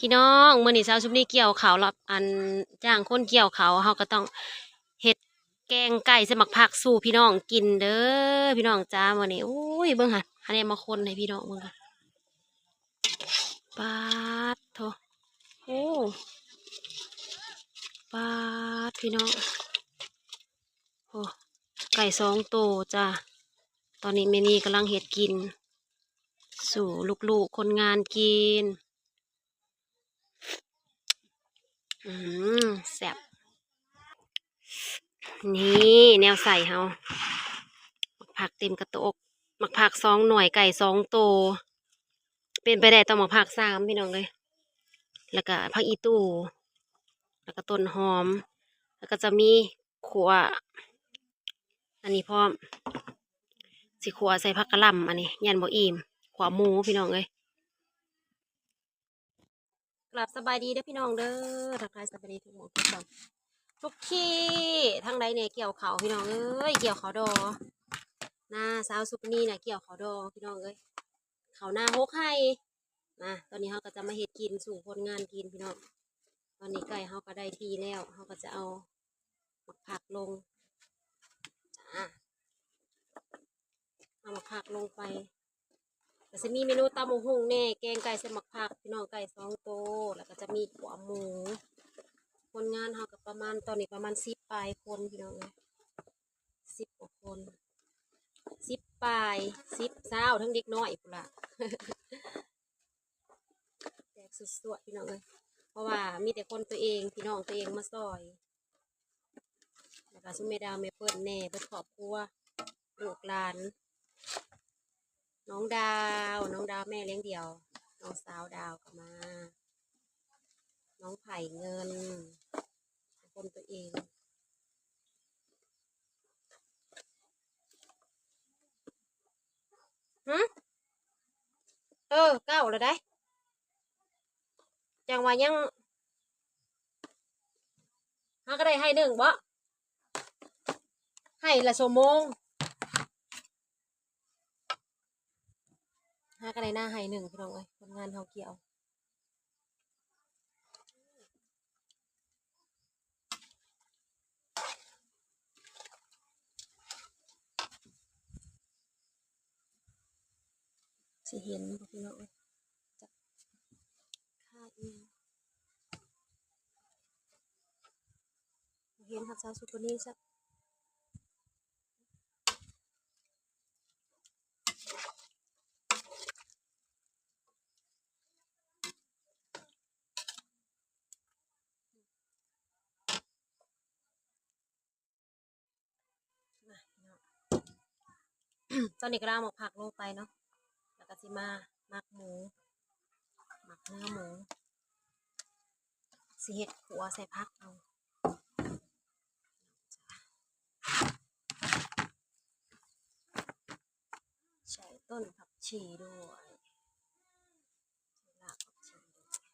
ພີ່ນ້ອງ ມື້ນີ້ສາວສຸມນີກ່ຽວເຂົ້າລະ ອັນ ຈ້າງຄົນກ່ຽວເຂົ້າ ເຮົາກໍຕ້ອງເຮັດແກງໄກ່ໃສ່ໝາກຜັກສູ່ພີ່ນ້ອງກິນເດີ ພີ່ນ້ອງຈ໋າ. ມື້ນີ້ ໂອ້ຍ ເບິ່ງຫັ້ນ ອັນນີ້ມາຄົນໃຫ້ພີ່ນ້ອງເບິ່ງກ່ອນ. ປາດໂທ້ ໂອ້ ປາດ ພີ່ນ້ອງ ໂອ້ ໄກ່ສອງໂຕຈ້າ. ຕອນນີ້ແມ່ນີກຳລັງເຮັດກິນສູ່ລູກໆຄົນງານກິນ. ອືມ ແຊບ. ນີ້ແນວໃສ່ເຮົາ ໝາກຜັກເຕັມກະໂຕກ ໝາກຜັກສອງໜ່ວຍ ໄກ່ສອງໂຕ ເປັນໄປໄດ້ຕ້ອງໝາກຜັກສາມ ພີ່ນ້ອງເອີຍ ແລ້ວກະຜັກອີ່ຕູ່ ແລ້ວກະຕົ້ນຫອມ ແລ້ວກະຈະມີຂົ້ວອັນນີ້ພ້ອມ ຊິຂົ້ວໃສ່ຜັກກະຫຼ່ຳ ອັນນີ້ຢ້ານບໍ່ອີ່ມ ຂົ້ວໝູ ພີ່ນ້ອງເອີຍ. ກາບສະບາຍດີເດີພີ່ນ້ອງເດີ ທັກທາຍສະບາຍດີທຸກໝ່ອງທຸກບ່ອນ ທຸກທີ່ ທາງໃດແດ່ກ່ຽວເຂົ້າພີ່ນ້ອງເອີຍ ກ່ຽວເຂົ້າດໍ ນາສາວສຸກນີນະ ກ່ຽວເຂົ້າດໍພີ່ນ້ອງເອີຍ ເຂົ້ານາຫົກໄຮ່. ມາ ຕອນນີ້ເຮົາກໍຈະມາເຮັດກິນສູ່ຄົນງານກິນພີ່ນ້ອງ. ຕອນນີ້ໄກ່ເຮົາກໍໄດ້ທີ່ແລ້ວ ເຮົາກໍຈະເອົາໝາກຜັກລົງ ຈ້າ ເອົາໝາກຜັກລົງໄປ ກໍຊິມີເມນູຕຳບັກຫຸ່ງແດ່ ແກງໄກ່ໃສ່ໝາກຜັກ ພີ່ນ້ອງ ໄກ່ສອງໂຕ ແລ້ວກໍຈະມີຂົ້ວໝູ. ຄົນງານເຮົາກໍປະມານ ຕອນນີ້ປະມານສິບປາຍຄົນ ພີ່ນ້ອງເອີຍ ສິບກວ່າຄົນ ສິບປາຍ ສິບ ຊາວ ທັງເດັກນ້ອຍພຸ້ນລະ ແຕກສຸດໆ ພີ່ນ້ອງເອີຍ ເພາະວ່າມີແຕ່ຄົນຕົວເອງ ພີ່ນ້ອງຕົວເອງມາຊ່ອຍ. ແລ້ວກະຊຸມແມ່ດາວແມ່ເປີ້ນແດ່ ເບິດຄອບຄົວ ລູກຫຼານ ນ້ອງດາວ ນ້ອງດາວແມ່ລ້ຽງດ່ຽວ ນ້ອງສາວດາວກໍມາ ນ້ອງໄຜ່ເງິນ ຄົນຕົວເອງ ຫື ເອີ ເກົ້າແລ້ວໃດ໋ ຈັ່ງວ່າຍັງ ຫາກໍໄດ້ໄຮ່ໜຶ່ງບໍ ໄຮ່ລະຊົ່ວໂມງ ຫາກໍໄດ້ນາໄຮ່ໜຶ່ງ ພີ່ນ້ອງເອີຍ ຄົນງານເຮົາກ່ຽວ. ຊິເຫັນບໍ່ພີ່ນ້ອງເອີຍ ຈັກຄ່າອີ່ຫຍັງ ບໍ່ເຫັນຮັບສາວສຸກຄົນນີ້ຊະ. ມາ ພີ່ນ້ອງ ຕອນນີ້ກໍໄດ້ເອົາໝາກຜັກລົງໄປເນາະ ແລ້ວກໍຊິມາໝັກໝູ ໝັກເນື້ອໝູ ຊິເຮັດຂົ້ວໃສ່ຜັກເອົາ ໃສ່ຕົ້ນຜັກຊີດ້ວຍ ລາກຜັກຊີ ໃບມະກີ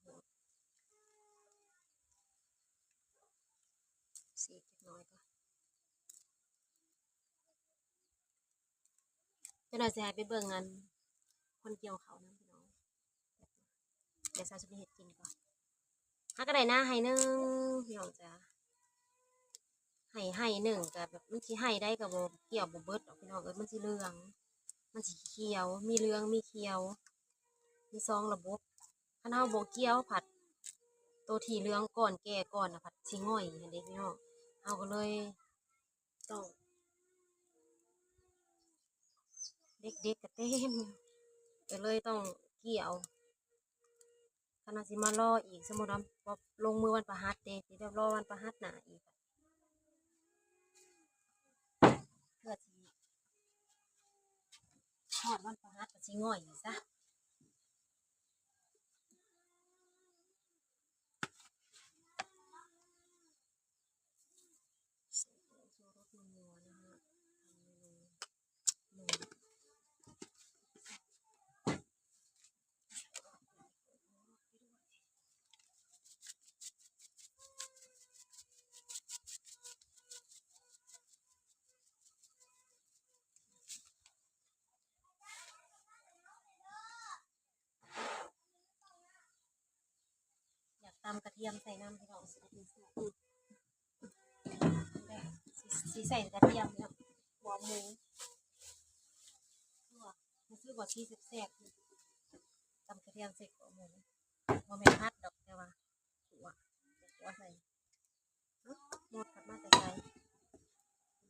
່ໂຫດ ສີກຈັກໜ້ອຍກ່ອນ ຈັກໜ້ອຍຊິໃຫ້ໄປເບິ່ງອັນ ຄົນກ່ຽວເຂົ້ານຳ ພີ່ນ້ອງ. ດຽວສາວຊິໄປເຮັດກິນກ່ອນ ຫາກໍໄດ້ນາໄຮ່ໜຶ່ງ ພີ່ນ້ອງຈ໋າ ໄຮ່ ໄຮ່ໜຶ່ງກໍແບບ ມັນຊິໄຮ່ໃດກໍບໍ່ ກ່ຽວບໍ່ເບິດດອກ ພີ່ນ້ອງເອີຍ ມັນຊິເຫຼືອງ ມັນຊິຂຽວ ມີເຫຼືອງມີຂຽວ ມີສອງລະບົບ ຄັນເຮົາບໍ່ກ່ຽວພັດ ໂຕທີ່ເຫຼືອງກ່ອນແກ່ກ່ອນນະພັດຊິຫງອຍຫັ້ນເດ້ ພີ່ນ້ອງ ເຮົາກໍເລີຍ ຕ້ອງ ເດັກໆກໍເຕັມ ກໍເລີຍຕ້ອງກ່ຽວ ຄັນວ່າຊິມາລໍອີກ ສົມມຸດວ່າ ບໍ່ລົງມືວັນພະຫັດເດ້ ຊິໄດ້ລໍວັນພະຫັດໜ້າອີກ ເພື່ອຊິຮອດວັນພະຫັດກໍຊິຫງອຍອີກຊະ. ทำเมนูหมู ທຽມໃສ່ນຳພີ່ນ້ອງ ຊິ ຊິໃສ່ກະທຽມເນາະ ຫົວໝູ ຮູ້ສຶກວ່າຊິແຊບໆ ຕຳກະທຽມໃສ່ຫົວໝູ ບໍ່ແມ່ນຜັດດອກ ແຕ່ວ່າ ຂົ້ວ ຂົ້ວໃສ່ ເອົ້າ ມົດກັບມາແຕ່ໄສ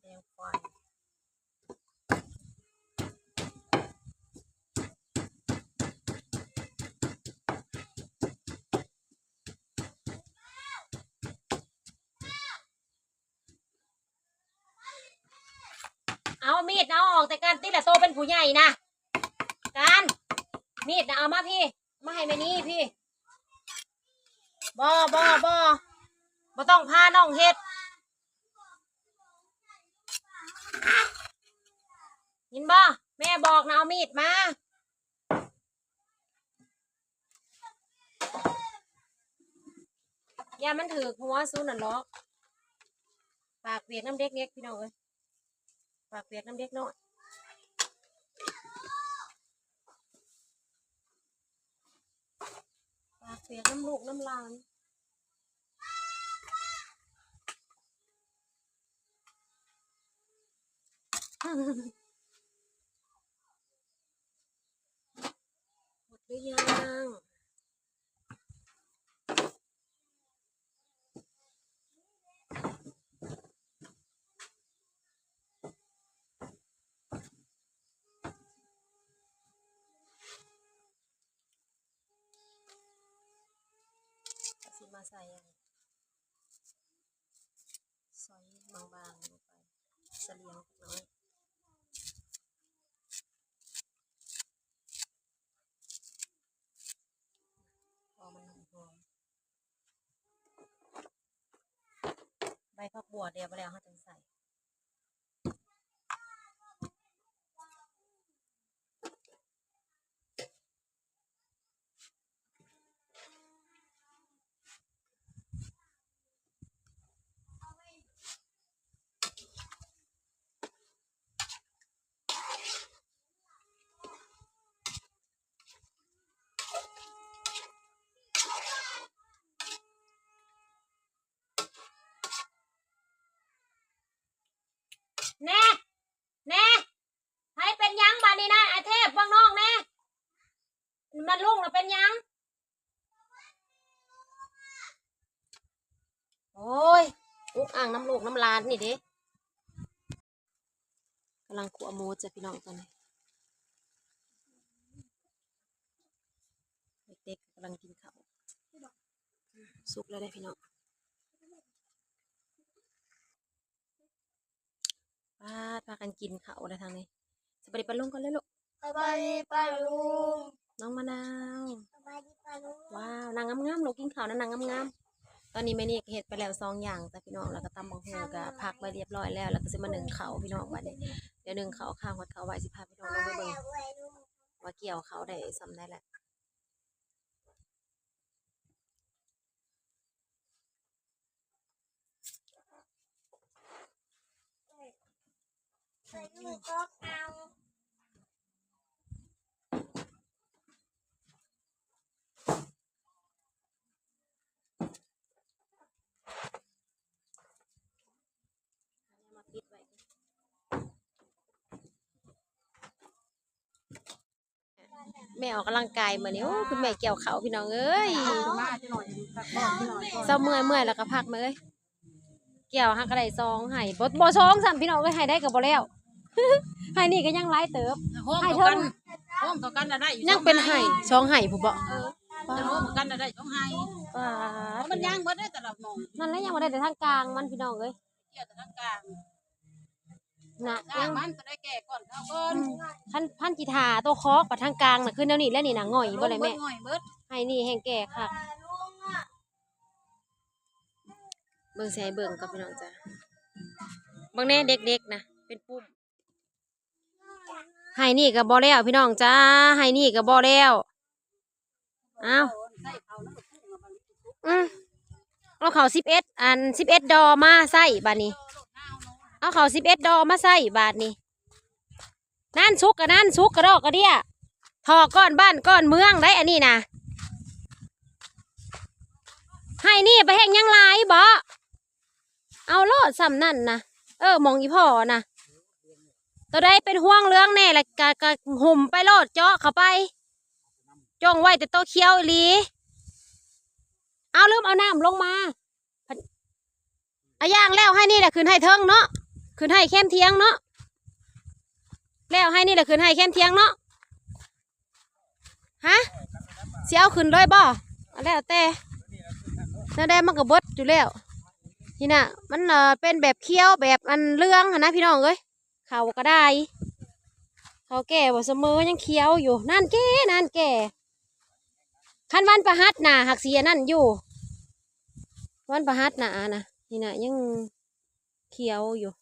ແດງຄວາຍ. ເອົາມີດນະ ເອົາອອກແຕ່ກັນຕິລະ ໂຕເປັນຜູ້ໃຫຍ່ນະ ການ ມີດນະ ເອົາມາພີ້ ມາໃຫ້ແມ່ນີ້ພີ້ ບໍ່ ບໍ່ ບໍ່ ບໍ່ຕ້ອງພານ້ອງເຮັດ ຍິນບໍ່? ແມ່ບອກນະ ເອົາມີດມາ ຢ້ານມັນຖືກຫົວສູນນັ້ນເນາະ ປາກປຽກນຳເດັກເງັກ ພີ່ນ້ອງເອີຍ ປາກປຽກນຳເດັກນ້ອຍ ປາກປຽກນຳລູກນຳຫຼານ. ໝົດຫຼືຍັງ? ກະຊິມາໃສ່ອັນ ຊອຍບາງໆລົງໄປ ສະຫຼຽງຈັກໜ້ອຍ ພໍມັນຫອມໆ ໃບຜັກບົວດຽວໄປແລ້ວ ເຮົາຈຶ່ງໃສ່. ແນ່ ແນ່ ໃຜເປັນຫຍັງບາດນີ້ນະ? ອາເທບ ເບິ່ງນ້ອງແນ່ ມັນລຸງນະເປັນຫຍັງ? ໂອ້ຍ ອຸກອັ່ງນຳລູກນຳຫຼານນີ້ເດ້. ກຳລັງຂົ້ວໝູຈ້ະພີ່ນ້ອງຕອນນີ້ ເດັກໆກຳລັງກິນເຂົ້າ ສຸກແລ້ວເດ້ພີ່ນ້ອງ. ປາດ ພາກັນກິນເຂົ້າແລ້ວທາງນີ້. ສະບາຍດີປ້າລຸງກ່ອນເລີຍລູກ. ສະບາຍດີປ້າລຸງ. ນ້ອງມະນາວ. ສະບາຍດີປ້າລຸງ. ວ້າວ ນັ່ງງາມໆ ລູກ ກິນເຂົ້ານະ ນັ່ງງາມໆ. ຕອນນີ້ແມ່ນີກະເຮັດໄປແລ້ວສອງຢ່າງຈ້ະພີ່ນ້ອງ ແລ້ວກະຕຳບັກຫຸ່ງກະພັກໄວ້ຮຽບຮ້ອຍແລ້ວ ແລ້ວກະຊິມາໜຶ້ງເຂົ້າພີ່ນ້ອງບາດນີ້. ດຽວໜຶ້ງເຂົ້າ ຄາງຮອດເຂົ້າໄວ້ ຊິພາພີ່ນ້ອງລົງໄປເບິ່ງວ່າກ່ຽວເຂົ້າໄດ້ສ່ຳໃດແລ້ວ. ແມ່ອອກກຳລັງກາຍມື້ນີ້. ໂອ້ ຄຸນແມ່ກ່ຽວເຂົ້າພີ່ນ້ອງເອີຍ ເຊົາເມື່ອຍ ເມື່ອຍແລ້ວກະພັກແມ່ເອີຍ. ກ່ຽວຫາກະໄດ້ສອງໄຮ່ ບໍ່ ບໍ່ສອງຊ້ຳພີ່ນ້ອງເອີຍ ໄຮ່ໃດກະບໍ່ແລ້ວ ໄຮ່ນີ້ກະຍັງຫຼາຍເຕີບ. ໂຮມເທົ່າກັນ ໂຮມເທົ່າກັນນະໄດ້ຢູ່ ຍັງເປັນໄຮ່ສອງໄຮ່ພຸ້ນບໍ? ເອີ ໂຮມເທົ່າກັນນະໄດ້ສອງໄຮ່. ປາດ ມັນຍາງເບິດເດ້ແຕ່ລະໝ່ອງ ນັ້ນແຫຼະ ຍັງບໍ່ໄດ້ແຕ່ທາງກາງມັນພີ່ນ້ອງເອີຍ. ນະ ຍັງມັນຈະໄດ້ແກ່ກ່ອນເຂົາກ່ອນ. ອືມ ຄັນ ຄັນຊິຖ້າໂຕຄອກປະທາງກາງນະ ຄືແນວນີ້ແຫຼະນີ້ນະ ຫງອຍບໍ່ແຫຼະແມ່? ຫງອຍເບິດ ໄຮ່ນີ້ແຮ່ງແກ່ຄັກ. ເບິ່ງຊິໃຫ້ເບິ່ງກ່ອນພີ່ນ້ອງຈ້າ ເບິ່ງແນ່ ເດັກໆນະ ເປັນປຸ່ມ. ໄຮ່ນີ້ກະບໍ່ແລ້ວພີ່ນ້ອງຈ້າ ໄຮ່ນີ້ກະບໍ່ແລ້ວ. ອ້າວ ອືມ ເອົາເຂົ້າສິບເອັດ ອັນ ສິບເອັດດໍມາໃສ່ບາດນີ້ ເອົາເຂົ້າສິບເອັດດໍມາໃສ່ບາດນີ້. ນັ້ນ ສຸກກະນັ້ນ ສຸກກະດອກກະເດຍ ທໍ່ກ້ອນບ້ານກ້ອນເມືອງໄດ໋ ອັນນີ້ນະ. ໄຮ່ນີ້ໄປເຮັດຫຍັງຫຼາຍບໍ? ເອົາໂລດສ່ຳນັ້ນນະ. ເອີ ໝ່ອງອີພໍ່ນະ ໂຕໃດເປັນຮວງເຫຼືອງແດ່ລະກະ ກະຫຸ້ມໄປໂລດ ເຈາະເຂົ້າໄປ ຈົ່ງໄວ້ແຕ່ໂຕຂຽວອີ່ຫຼີ. ເອົາ ລືມເອົານ້ຳລົງມາ. ອາ ຢ່າງແລ້ວໄຮ່ນີ້ລະຂຶ້ນໄຮ່ເທິງເນາະ ຂຶ້ນໄຮ່ແຄມຖຽງເນາະ ແລ້ວໄຮ່ນີ້ລະຂຶ້ນໄຮ່ແຄມຖຽງເນາະ. ຮະ ຊິເອົາຂຶ້ນເລີຍບໍ? ແລ້ວແຕ່ ແນວໃດມັນກະເບິດຢູ່ແລ້ວ. ນີ້ນະ ມັນ ເອີ ເປັນແບບຂຽວ ແບບອັນເຫຼືອງຫັ້ນນະພີ່ນ້ອງເອີຍ. ເຂົ້າກະໄດ້ ເຂົ້າແກ່ບໍ່ສະເໝີ ຍັງຂຽວຢູ່. ນັ້ນແກ່ ນັ້ນແກ່. ຄັນວັນພະຫັດໜ້າຫາກຊິອັນນັ້ນຢູ່ ວັນພະຫັດໜ້ານະ. ນີ້ນະ ຍັງຂຽວຢູ່.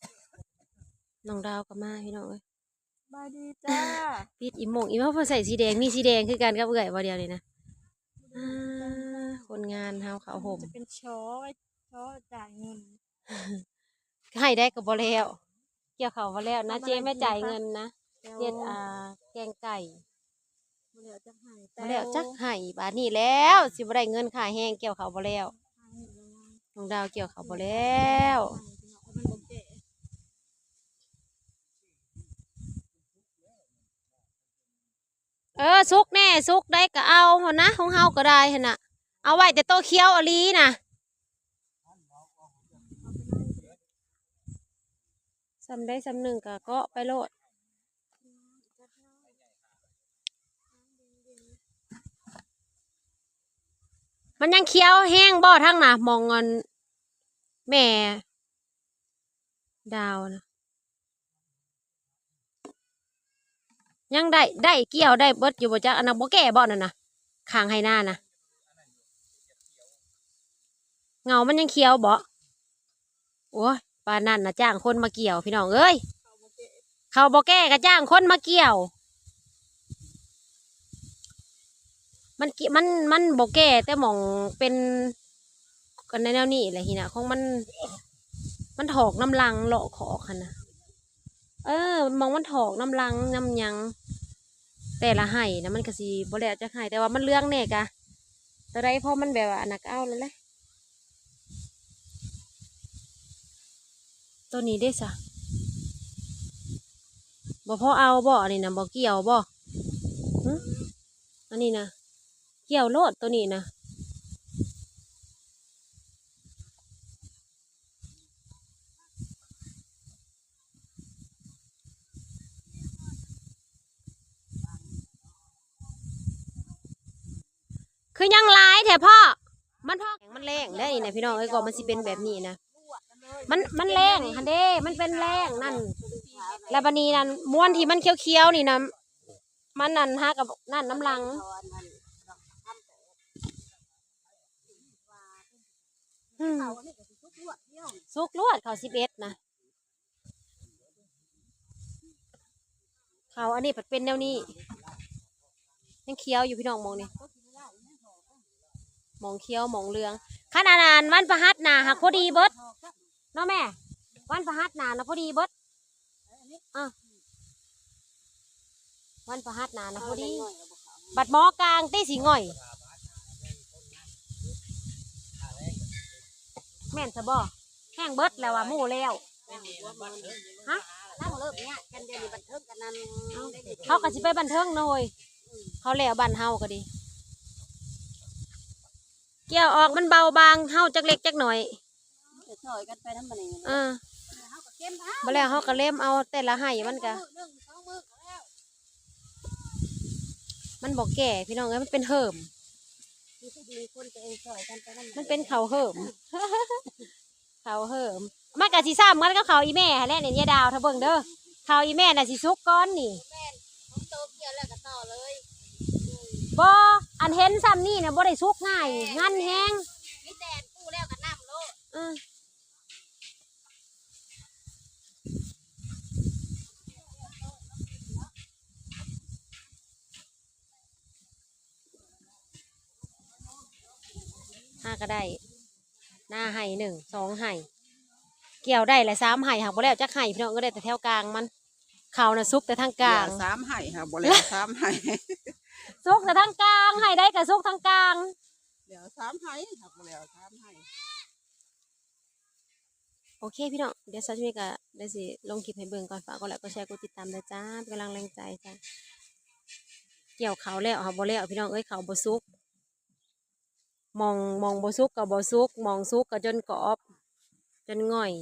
ນ້ອງດາວກະມາພີ່ນ້ອງເອີຍ. ສະບາຍດີຈ້າ. ປິດອີ່ໂມງອີ່ໂມງ ເພິ່ນໃສ່ສີແດງ ມີສີແດງຄືກັນກັບເອື້ອຍບໍ່ດຽວນີ້ນະ. ອ່າ ຄົນງານເຮົາເຂົ້າຫົ່ມ ຈະເປັນຊໍ ໄວ້ຊໍຈ່າຍເງິນ. ໄຮ່ໃດກະບໍ່ແລ້ວ ກ່ຽວເຂົ້າບໍ່ແລ້ວນະ. ເຈມາຈ່າຍເງິນນະ ເຮັດ ອ່າ ແກງໄກ່. ບໍ່ແລ້ວຈັກໄຮ່ ບໍ່ແລ້ວຈັກໄຮ່. ບາດນີ້ແລ້ວ ຊິບໍ່ໄດ້ເງິນຄ່າແຮງ ກ່ຽວເຂົ້າບໍ່ແລ້ວ. ນ້ອງດາວກ່ຽວເຂົ້າບໍ່ແລ້ວ. ເອີ ສຸກແດ່ ສຸກໃດກະເອົາຫັ້ນນະ ຂອງເຮົາກະໄດ້ຫັ້ນນະ. ເອົາໄວ້ແຕ່ໂຕຂຽວອີ່ຫຼີນະ. ສ່ຳໃດສ່ຳໜຶ່ງກະເກາະໄປໂລດ. ມັນຍັງຂຽວແຮງບໍ່ທາງນະ ໝ່ອງອັນແມ່ດາວນະ? ຍັງໄດ້ ໄດ້ກ່ຽວໄດ້ເບິດຢູ່ບໍ່ຈັກ. ອັນນັ້ນບໍ່ແກ່ບໍ່ ອັນນັ້ນນະ ຂ້າງໄຮ່ນານະ ເຫງົາມັນຍັງຂຽວບໍ່? ໂອ້ຍ ປານນັ້ນນະ ຈ້າງຄົນມາກ່ຽວພີ່ນ້ອງເອີຍ. ເຂົາບໍ່ແກ່ກະຈ້າງຄົນມາກ່ຽວ. ມັນ ມັນ ມັນບໍ່ແກ່ແຕ່ໝ່ອງເປັນ ອັນແນວນີ້ແຫຼະ ຫີນນະ ຂອງມັນ ມັນຖອກນຳຫຼັງເລາະຂອກຫັ້ນນະ. ເອີ ໝ່ອງມັນຖອກນຳຫຼັງນຳຫຍັງ ແຕ່ລະໄຮ່ນະ ມັນກະຊິບໍ່ແລ້ວຈັກໄຮ່ ແຕ່ວ່າມັນເຫຼືອງແດ່ກະ ໂຕໃດພໍມັນແບບວ່າອັນນັ້ນກະເອົາແລ້ວແຫຼະ. ໂຕນີ້ເດຊະ ບໍ່ພໍເອົາບໍ່? ອັນນີ້ນະ ບໍ່ກ່ຽວບໍ່? ຫຶ? ອັນນີ້ນະ ກ່ຽວໂລດ ໂຕນີ້ນະ. ຄືຍັງຫຼາຍແທ້ພໍ່? ມັນພໍ ມັນແລ້ງໄດ໋ນີ້ນະ ພີ່ນ້ອງເອີຍ ກໍມັນຊິເປັນແບບນີ້ນະ ມັນ ມັນແລ້ງຫັ້ນເດ້ ມັນເປັນແລ້ງນັ້ນ. ແລ້ວບາດນີ້ນັ້ນ ມ່ວນທີ່ມັນຂຽວໆນີ້ນະ ມັນນັ້ນ ຫາກັບນັ້ນນຳຫຼັງ. ອືມ ສຸກລວດ ເຂົ້າສິບເອັດນະ. ເຂົ້າອັນນີ້ພັດເປັນແນວນີ້ ຍັງຂຽວຢູ່ພີ່ນ້ອງ ໝ່ອງນີ້ ໝ່ອງຂຽວໝ່ອງເຫຼືອງ. ຄັນອັນນັ້ນ ວັນພະຫັດໜ້າຫາກພໍດີເບິດເນາະແມ່ ວັນພະຫັດໜ້ານະພໍດີເບິດ. ອາ ວັນພະຫັດໜ້ານະພໍດີ ບັດໝໍກາງຕິຊິຫງ່ອຍ ແມ່ນຊະບໍ່? ແຮງເບິດແລ້ວວ່າໝູ່ແລ້ວ ຮະ ເຮົາກະຊິໄປບ້ານເທິງເນາະເຮີ້ຍ ເຂົາແລ້ວບ້ານເຮົາກະດີ ກ່ຽວອອກມັນເບົາບາງ ເຮົາຈັກເລັກຈັກໜ້ອຍ ຊ່ອຍກັນໄປນຳບັດນີ້ ເອີ ເຮົາກະເກັບເອົາ ບໍ່ແລ້ວເຮົາກະເລັມເອົາແຕ່ລະໄຮ່ມັນກະ ມື້ໜຶ່ງສອງມື້ກະແລ້ວ ມັນບໍ່ແກ່ພີ່ນ້ອງເອີຍ ມັນເປັນເຫີມ ມີແຕ່ດີຄົນຕົວເອງຊ່ອຍກັນໄປນຳ ມັນເປັນເຂົ້າເຫີມ ເຂົ້າເຫີມ ມັນກະຊິຊ້ຳກັນກັບເຂົ້າອີ່ແມ່ຫັ້ນແຫຼະນີ້ ຍາດາວ ຖ້າເບິ່ງເດີ ເຂົ້າອີ່ແມ່ນະຊິສຸກກ່ອນນີ້ ແມ່ນ ຂອງໂຕກ່ຽວແລ້ວກະຕໍ່ເລີຍ ບໍ່ ອັນເຫັນຊ່ຳນີ້ນະບໍ່ໄດ້ສຸກງ່າຍ ແມ່ນ ງັນແຮງ ມີແຕ່ປູແລ້ວກະນຳໂລດ ອື ຫາກະໄດ້ ໜ້າໄຮ່ໜຶ່ງ ສອງໄຮ່ ກ່ຽວໄດ້ລະສາມໄຮ່ ຫາກບໍ່ແລ້ວຈັກໄຮ່ພີ່ນ້ອງເອີຍ ໄດ້ແຕ່ແຖວກາງມັນ ເຂົ້ານະສຸກແຕ່ທາງກາງ ສາມໄຮ່ຫາກບໍ່ແລ້ວສາມໄຮ່ ສຸກແຕ່ທາງກາງ ໄຮ່ໃດກະສຸກທາງກາງ. ແລ້ວສາມໄຮ່ ຫາກບໍ່ແລ້ວສາມໄຮ່. ໂອເຄພີ່ນ້ອງ ດຽວສາວຈຸມີກະໄດ້ຊິລົງຄລິບໃຫ້ເບິ່ງກ່ອນ ຝາກກົດໄລກົດແຊກົດຕິດຕາມເດີຈ້າ ເປັນກຳລັງແຮງໃຈຈ້າ. ກ່ຽວເຂົ້າແລ້ວຫາກບໍ່ແລ້ວພີ່ນ້ອງເອີຍ ເຂົ້າບໍ່ສຸກ ໝ່ອງ ໝ່ອງບໍ່ສຸກກໍບໍ່ສຸກ ໝ່ອງສຸກກໍຈົນກອບ ຈົນຫງ່ອຍ